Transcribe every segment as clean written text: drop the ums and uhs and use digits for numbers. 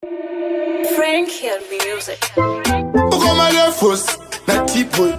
Frank Hill Music. Ukoma Levels na T-Boy.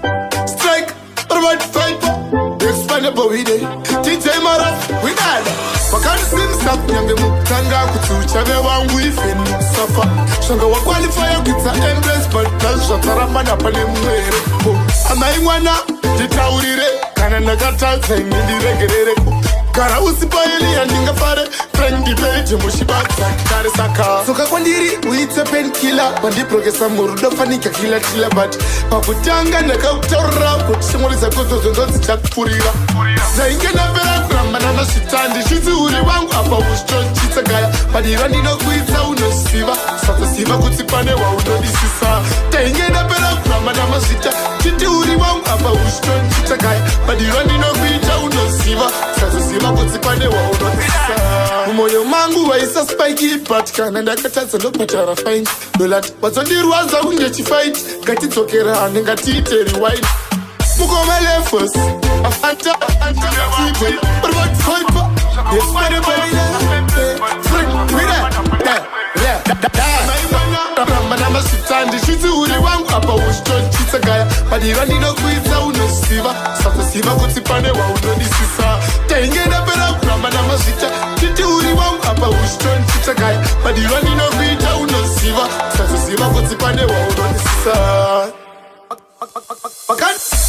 Strike, Robert Fighter, Expandable we dey. DJ Maraf, we add. Wakandisimbisa kunyange mukutanga kuti uchave wangu even mukusafa. Zvanga waqualifya kuita embrace, but zvazvakaramba pane mumwe here ko? Amai mwana, nditaurire kana ndakatadza, ini ndiregerereko. Gara usipo ini handingafare. Frank, ndipeje muchibatsa kare, saka tsoka kwandiri uite painkiller. Wandibrokesa murudo fanika killer killer, but pakutanga ndakakutaurira kuti shamwari dzako dzodzo dzichakupfurira. Ndainge ndapera kuramba namasvita, ndichiti uri wangu, apa uchitochitsagaya. Padira ndinokuitsa unosiva, satoziva kuti pane waunodisisa. Ndainge ndapera kuramba namasvita, chiti uri wangu, apa uchitochitsagaya. Padira ndinokuita unoziva, satoziva kuti pane waunodisisa. Mumwoyo mangu waisa spike, but kana ndakatadza ndobhadhara fine. Dolat wadzondirwadza kunge chifight. Ngatidzokerane, ngatiite rewind. Mukoma Levels, afanta T-Boy, Robert Fighter, Expandable, Frank, we there. Ramba namasvita, ndichiti uri wangu, apa uchitochitsagaya. Padira ndinokuitsa unoziva, satoziva kuti pane waunodisisa. Tainge ndapera kuramba namasvita, chiti uri wangu, apa uchitochitsagaya. Padira ndinokuita unoziva, satoziva kuti pane waunodisisa.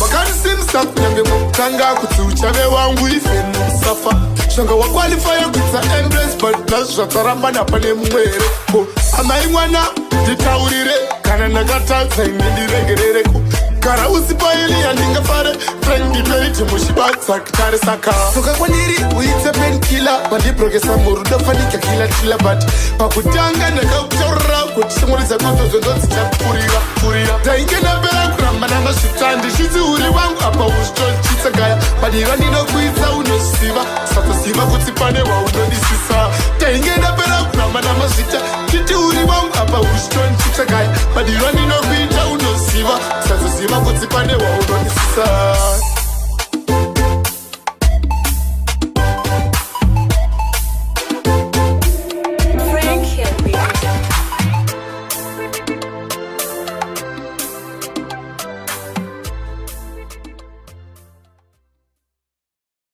Wakandisimbisa kunyange mukutanga kuti uchave wangu even mukusafa. Zvanga waqualifya kuita embrace, but zvazvakaramba pane mumwe here ko? Amai mwana, nditaurire kana ndakatadza, ini ndiregerereko. Gara usipo ini handingafare. Frank, ndipeje muchibatsa kare, saka tsoka kwandiri uite painkiller. Wandibrokesa murudo fanika killer killer, but pakutanga ndakakutaurira kuti shamwari dzako dzodzo dzichakupfurira pfurira. Ndainge ndapera kuramba namasvita, ndichiti uri wangu, apa uchitochitsagaya. Padira ndinokuitsa unoziva, satoziva kuti pane waunodisisa. Ndainge ndapera kuramba namasvita, chiti uri wangu, apa uchitochitsagaya. Padira ndinokuita unoziva, satoziva kuti pane waunodisisa.